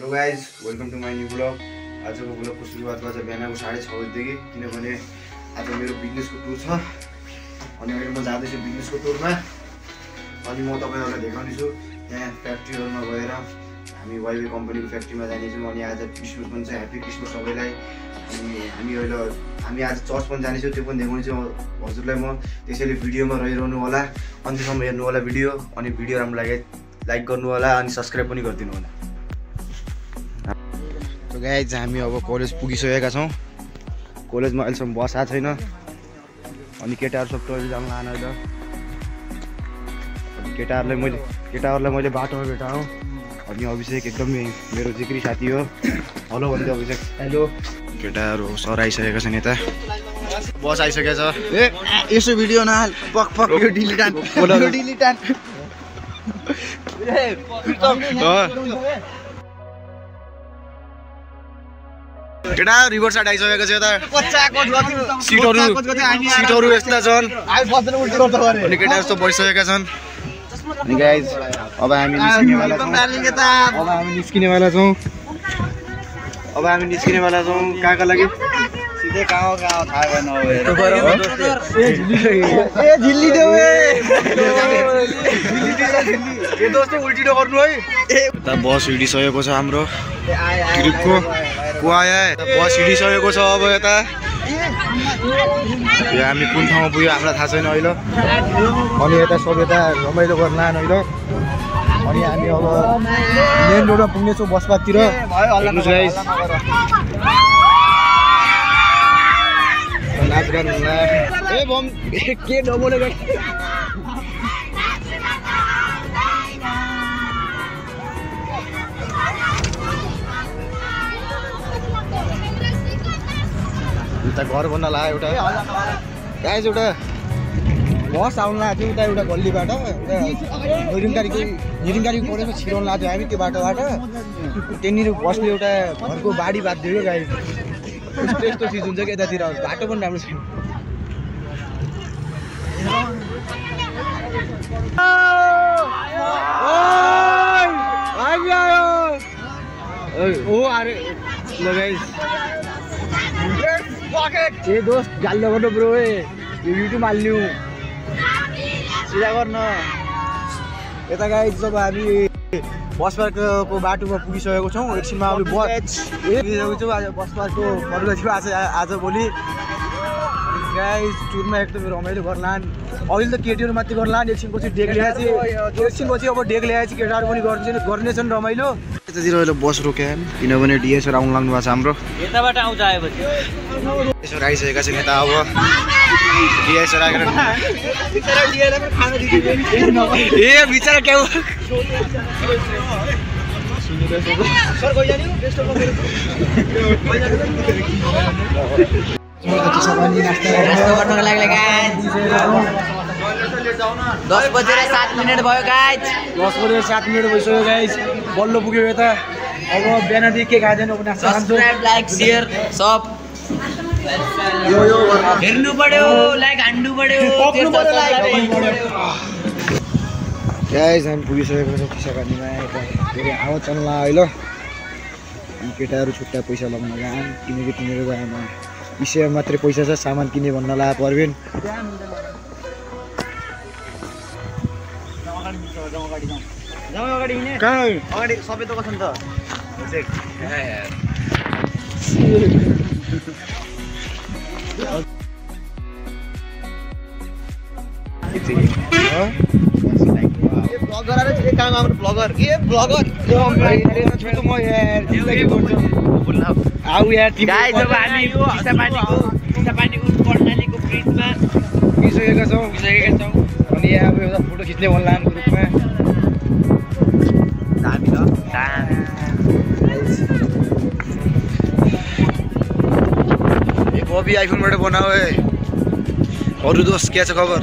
Hello guys, welcome to my new blog. आजको ब्लगको सुरुवात गर्छ बिहानको 6:30 बजेदेखि, किनभने आज मेरो बिजनेसको टुर छ अनि अहिले म जाँदैछु बिजनेसको टुरमा। अनि म तपाईँहरूलाई देखाउनेछु त्यहाँ फ्याक्ट्रीहरूमा गएर हामी वाइबी कम्पनीको फ्याक्ट्रीमा जानेछौँ। अनि आज क्रिसमस पनि छ, ह्याप्पी क्रिसमस सबैलाई। अनि हामी आज चर्च पनि जानेछौँ, त्यो पनि देखाउनेछु हजुरलाई म। त्यसैले भिडियोमा रहिरहनु होला, अन्त्यसम्म हेर्नु होला भिडियो। अनि भिडियो राम्रो लागे लाइक गर्नु होला अनि सब्सक्राइब पनि गरिदिनु होला। तो गाइज हामी अब कलेज पुगिसकेका छौँ। कलेजमा अहिलेसम्म बस आएको छैन अनि केटाहरू सब टोइलेट जान लान अहिले। केटाहरूलाई मैले बाटोमा भेटाएँ। अनि अभिषेक एकदमै मेरो जिग्री साथी हो। हेलो भन्छ अभिषेक। हेलो। केटाहरू सर आइसकेका छन् यता, बस आइसकेको छ। यसो भिडियो नहाल, पक पक यो डिलिटान केटा रिभर साइड आइसकेको छ यता। सिटहरू यस्ता छन् अनि केटाहरू त बसिसकेका छन्। अनि गाइज अब हामी निस्किनेवाला छौँ। कहाँका लागि सिधै कहाँ थाहा भएन। उल्टी नगर्नु है। यता बस हिँडिसकेको छ हाम्रो ट्रिपको। को आयो बस हिँडिसकेको छ। अब यता यो हामी कुन ठाउँमा पुग्यो हामीलाई थाहा छैन अहिले। अनि यता सब यता रमाइलो गर्न लान अहिले। अनि हामी अब मेन रोडमा पुग्नेछौँ बसपातिर। नाच गर्नु के डबोले उता घर बन्न लाग्यो एउटा गाइज। एउटा बस आउनु लागेको थियो उता एउटा गल्लीबाट, निरिङकारीको परेको छिराउनु लाग्थ्यो हामी त्यो बाटोबाट। त्यहाँनिर बसले एउटा घरको बाढी बाँध्यो क्या गाइज। यस्तो चिज हुन्छ कि यतातिर बाटो पनि राम्रो छैन। ए दोस्त गाली गर्नु ब्रो, युट्युब हाल्नु सिधा गर्न। यता गाइज जब हामी बस पार्कको बाटोमा पुगिसकेको छौँ। एकछिनमा अब पुगिसकेको छौँ। आज बस पार्कको पर्व थियो आज भोलि। गाइज टुरमा एकदमै रमाइलो गर्ला। अहिले त केटीहरू मात्रै गर्ला, एकछिनपछि डेक ल्याएपछि अब डेक ल्याएपछि केटाहरू पनि गर्नेछन् रमाइलो। यतातिर अहिले बस रोक्यो किनभने डिएसआर आउनु लाग्नु भएको छ हाम्रो। यताबाट आउँछ आएपछि डिएसआर आइसकेका छन् यता। अब डिएसआर आएर ए बिचरा क्या हो गर्नको लागि 10 बजेर 7 मिनेट भयो गाइज। 10 बजेर 7 मिनेट भइसक्यो गाइज। बल्ल पुग्यो यता। अब बिहानदेखि के खाँदैन सब्स्क्राइब लाइक सेयर सब हेर्नु पर्यो, लाइक हान्नु पर्यो। गाइज हामी पुगिसकेको छ चिसापानीमा। यता धेरै हावा चल्न अहिले। केटाहरू छुट्टा पैसा लगाउन गएन किनकि तिनीहरू गएन विषय मात्रै पैसा छ, सामान किने भन्न ला पर्वेन। कहाँ अगाडि सबै त कसो नि त पुगिसकेका छौँ। अनि यहाँ अब एउटा फोटो खिच्ने भन्ला ग्रुपमा। बबी आइफोनबाट बनाऊ है। अरू दोस्त के छ खबर?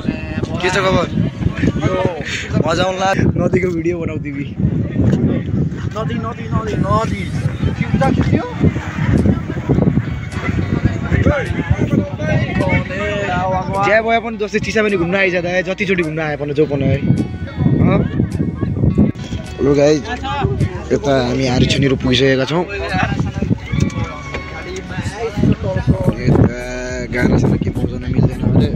मजा आउला। नदीको भिडियो बनाऊ तिमी। नदी ज्या भयो पनि जस्तै चिसापानी घुम्न आइजाँदा जतिचोटि घुम्न आए पनि जो पनि है। हेलो गाइज यता हामी आरिछनीहरू पुगिसकेका छौँ। गानासँग के बजाउन मिल्दैन अरे,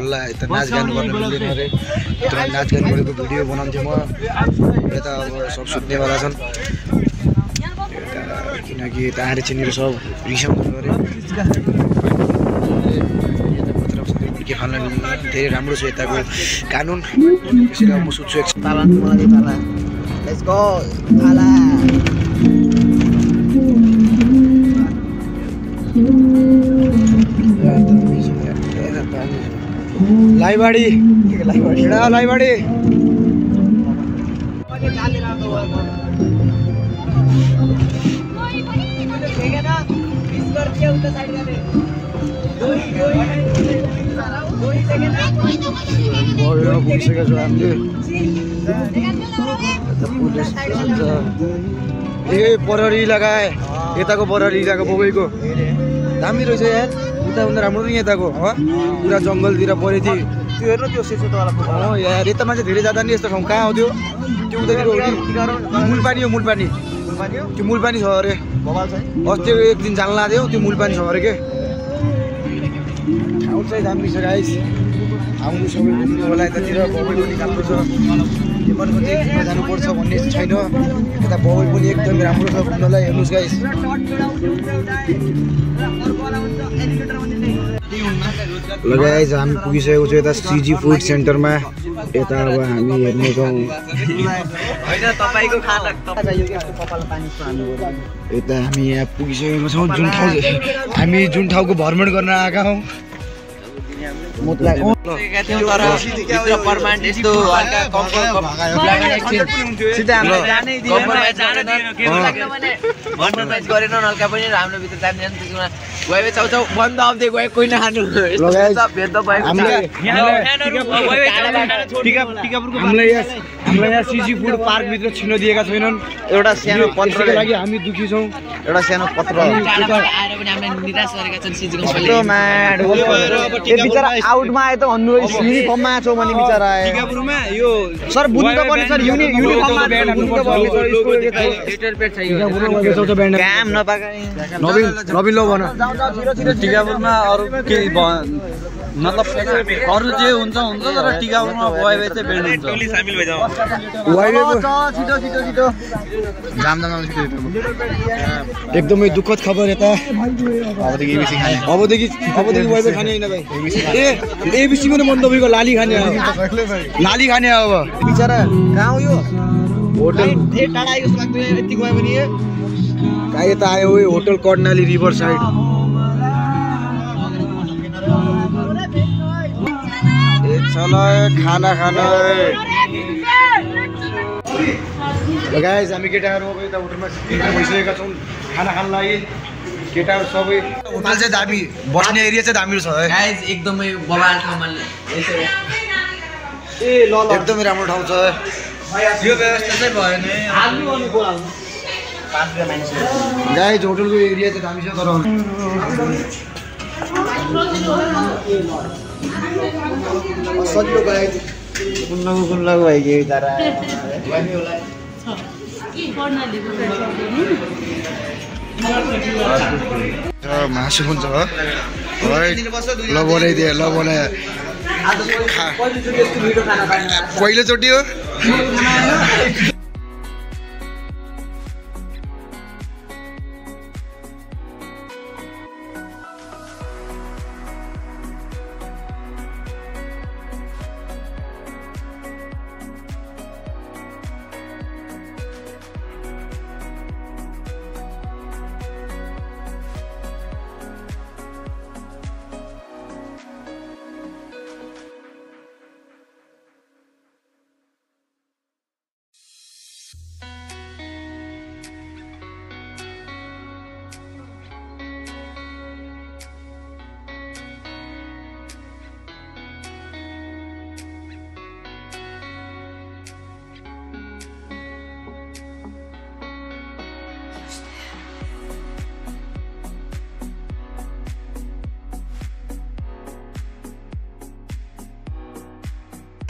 ल यता नाच गानु गर्न मिल्दैन अरे। तर नाच गानु गरेको भिडियो बनाउँथेँ म। यता अब सब सुत्नेवाला छन् किनकि यता आरिछनीहरू सब रिसाउँछन् अरे। के खान धेरै राम्रो छ यताको कानुन। त्यसैले म सुत्छु एकछिन। लेट्स गो ताला। लाइबाडी लाइबाडी पुगिसकेको छु हामीले। ए पररी लगाए यताको पररी इलाका बगैको दामी रहेछ यार। उता भन्दा राम्रो नि यताको पुरा जङ्गलतिर परेको थियो त्यो हेर्नु त्यो सेसोवाला यार। यता मान्छे धेरै जाँदा नि यस्तो ठाउँ कहाँ हो त्यो उतातिर हो कि मूलपानी हो। मूलपानी त्यो मूलपानी छ अरे। अस्ति एक दिन जान लाग्यो त्यो मूलपानी छ अरे के। ठाउँ चाहिँ दामी छ गाइस। आउनु सबै घुम्नु होला यतातिर। बबई पनि राम्रो छ। नेपालको चाहिँ घुम्न जानुपर्छ भन्ने छैन। यता बबई पनि एकदमै राम्रो छ घुम्नलाई। हेर्नुहोस् गाइस। ल गाइस हामी पुगिसकेको छु यता सिजी फुड सेन्टरमा। यता अब हामी हेर्नेछौँ यता हामी यहाँ पुगिसकेको छौँ। हामी जुन ठाउँको भ्रमण गर्न आएका हौँ। हामीलाई यहाँ सिजी फुड पार्कभित्र छिर्न दिएका छैनन्। एउटा सानो पत्रको लागि हामी दुखी छौँ। एउटा सानो पत्र आउटमा आए त भन्नु युनिफर्ममा छौ भने बिचरा टिकापुरमा यो सर बुझ्नु त पर्ने सर युनिफर्ममा काम नपाए नवीन लो भन टिकापुरमा अरू के मतलब अरू जे हुन्छ तर टिकापुरमा वाइवे चाहिँ बेड हुन्छ। एकदमै दुःखद खबर यता। अबदेखि वाइवे खाने होइन भाइ। एबिसी पनि बन्द भएको लाली खाने अब बिचरा कहाँ हो यो होटल टाढा आएको जस्तो लाग्दैन यति गयो भने। कहाँ यता आयो होटल कर्णाली रिभर साइड। चल खाना खाना गाइस। हामी केटाहरू अब यता होटलमा भइसकेका छौँ खाना खान लागि। केटाहरू सबै होटल चाहिँ दामी, बस्ने एरिया चाहिँ दामी छ गाइस। एकदमै बवाल ठाउँमा एकदमै राम्रो ठाउँ छ। यो व्यवस्था चाहिँ भएन गाइस। होटलको एरिया चाहिँ दामी छ तर सजिलो गाइस। कुन्नको भइगयो तारा मासु हुन्छ ल बनाइदिए ल बनाए पहिलोचोटि हो।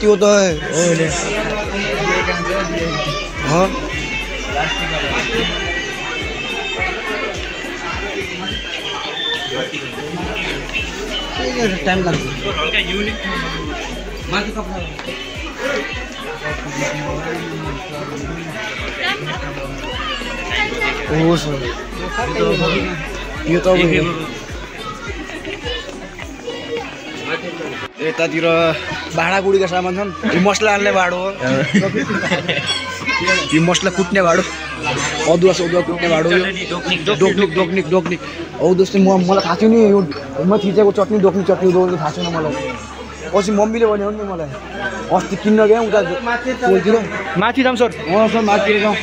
त्यो त हो टाइम लाग्छ हो सर यो त यतातिर भाँडाकुँडीको सामान छन् यो मसला हाल्ने भाँडो हो यो मसला कुट्ने भाँडो अदुवा सदुवा कुट्ने भाँडो यो डोक्निक हौ जस्तै मलाई थाहा छैन यो म थिचेको चट्नी डोक्नी चट्नी उदाउँदै थाहा छैन मलाई पछि मम्मीले भन्यो नि मलाई अस्ति किन्न गएँ उता पोलतिर माथि जाऊँ सर सर माथितिर जाउँ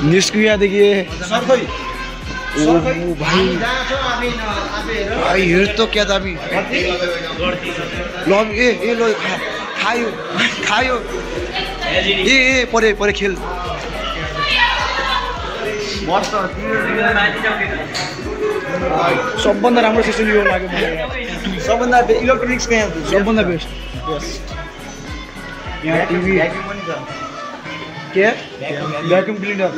निस्क्यो यहाँदेखि भाइ हेर त क्या दामी ल ए ल खायो ए परे खेल सबभन्दा राम्रो सेसन यो लाग्यो मलाई सबभन्दा इलेक्ट्रोनिक्स कहाँ सबभन्दा बेस्ट यहाँ टिभी के भ्याक्युम क्लिनर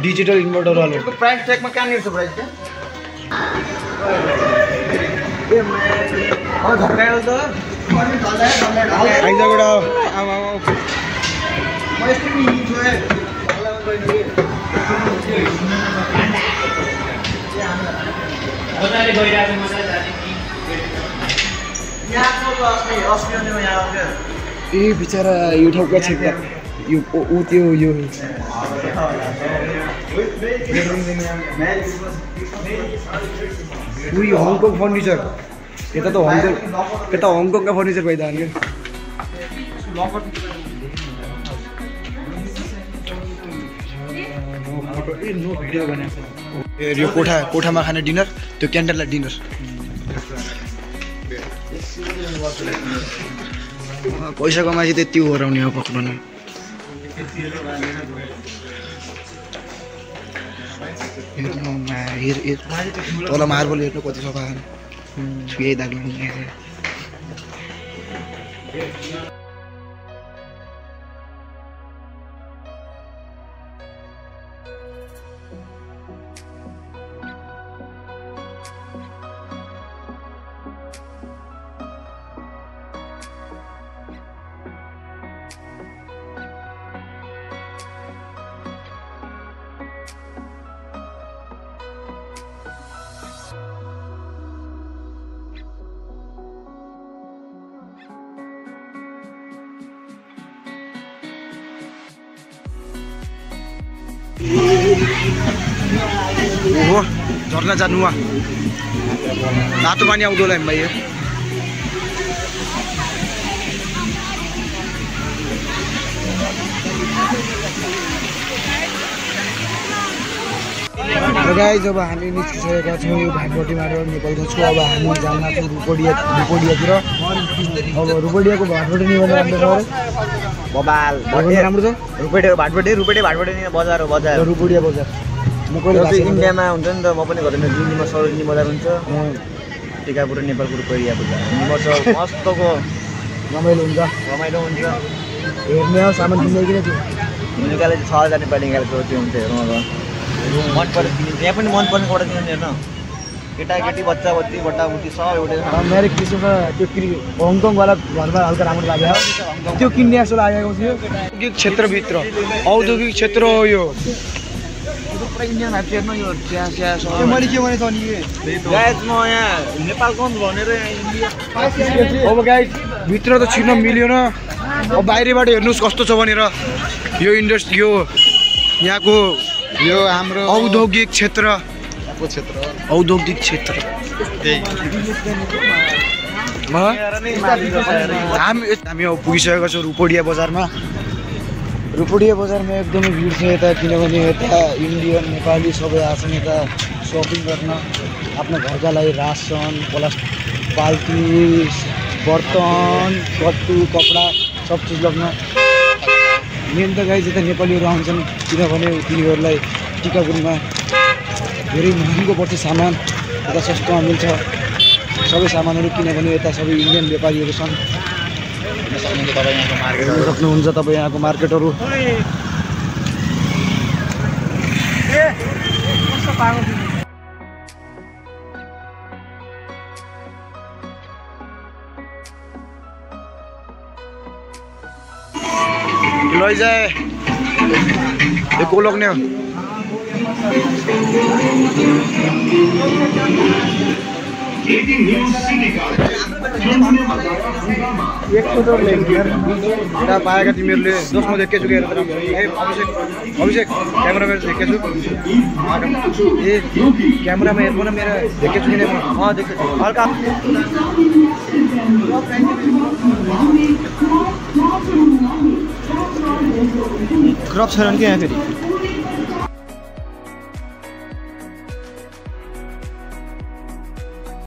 डिजिटल इन्भर्टर वाला प्राइस ट्यागमा कहाँनिर छ प्राइस क्या झट्कायो त आइजाबाट आमा म यस्तो नि छु है मजाले गइरहेको मजाले जाने यहाँको त अस्ति यहाँ आउँछ ए बिचरा यो ठाउँका छ यो ऊ त्यो यो उयो हङकङ फर्निचर यता त हङकङका फर्निचर भइदियो नि यो कोठामा खाने डिनर त्यो क्यान्डल लाइट डिनर पैसा कमाएपछि त्यति ओराउने हो पक्नु तल मार्बल हेर्नु कति सफा छुयै दाग लाग्ने हो झर्ना जानु रातो पानी आउँदो होला भाइ गाइज अब हामी निस्किसकेका छौँ यो भाटभटीबाट निकल्दैछौँ अब हामी जान छौँ रुपडियातिर अब रुपडियाको भाटभटी निकाल्नु राम्रो छ बबाल राम्रो छ रुपडिया भाटभटी बजार हो बजार रुपडिया बजार म इन्डियामा हुन्छ नि त म पनि घरमा दिल्लीमा सरोजिनी बजार हुन्छ टिकापुर नेपालको रुपडिया बजार मस्तको रमाइलो हुन्छ हेर्ने हो सामान किन्ने कि त्यो निकालेको 6000 नेपाली निकालेको त्यो हुन्छ हेर्नु अब मन पर्यो यहाँ पनि मन पर्ने एउटा किन्नु हेर्न केटाकेटी बच्चा बच्ची बट्टाबुट्टी सब एउटै मेरो किसिममा त्यो हङकङवाला घरमा हल्का राम्रो लाग्यो त्यो किन्ने जस्तो लागेको थियो औद्योगिक क्षेत्रभित्र औद्योगिक क्षेत्र हो यो इन्डियन हाइप हेर्नु यो मैले के भने त नि गाइस म यहाँ नेपालको भनेर अब गाइस भित्र त छिर्न मिलेन अब बाहिरबाट हेर्नुस् कस्तो छ भनेर यो इन्डस्ट्री यो यहाँको यो हाम्रो औद्योगिक क्षेत्र हामी अब पुगिसकेको छौँ रुपोडिया बजारमा। रुपोडिया बजारमा एकदमै भिड छ यता, किनभने यता इन्डियन नेपाली सबै आछन् यता सपिङ गर्न आफ्नो घरका लागि रासन बाल्टी बर्तन कट्टु कपडा सब चिज लग्न। मेन त गाइज यता नेपालीहरू आउँछन् किनभने तिनीहरूलाई टिकापुरमा धेरै महँगो पर्छ सामान, यता सस्तोमा मिल्छ सबै सामानहरू, किनभने यता सबै इन्डियन व्यापारीहरू छन्। हेर्न सक्नुहुन्छ तपाईँ यहाँको मार्केटहरू। लैजाए एक लोग ने पाएका तिमीहरूले जसमा देखेछु कि अभिषेक क्यामेरामा देखेछु ए क्यामेरामा हेर्नु न मेरो देखेछु कि देखेछु हल्का क्रप छैन कि यहाँ फेरि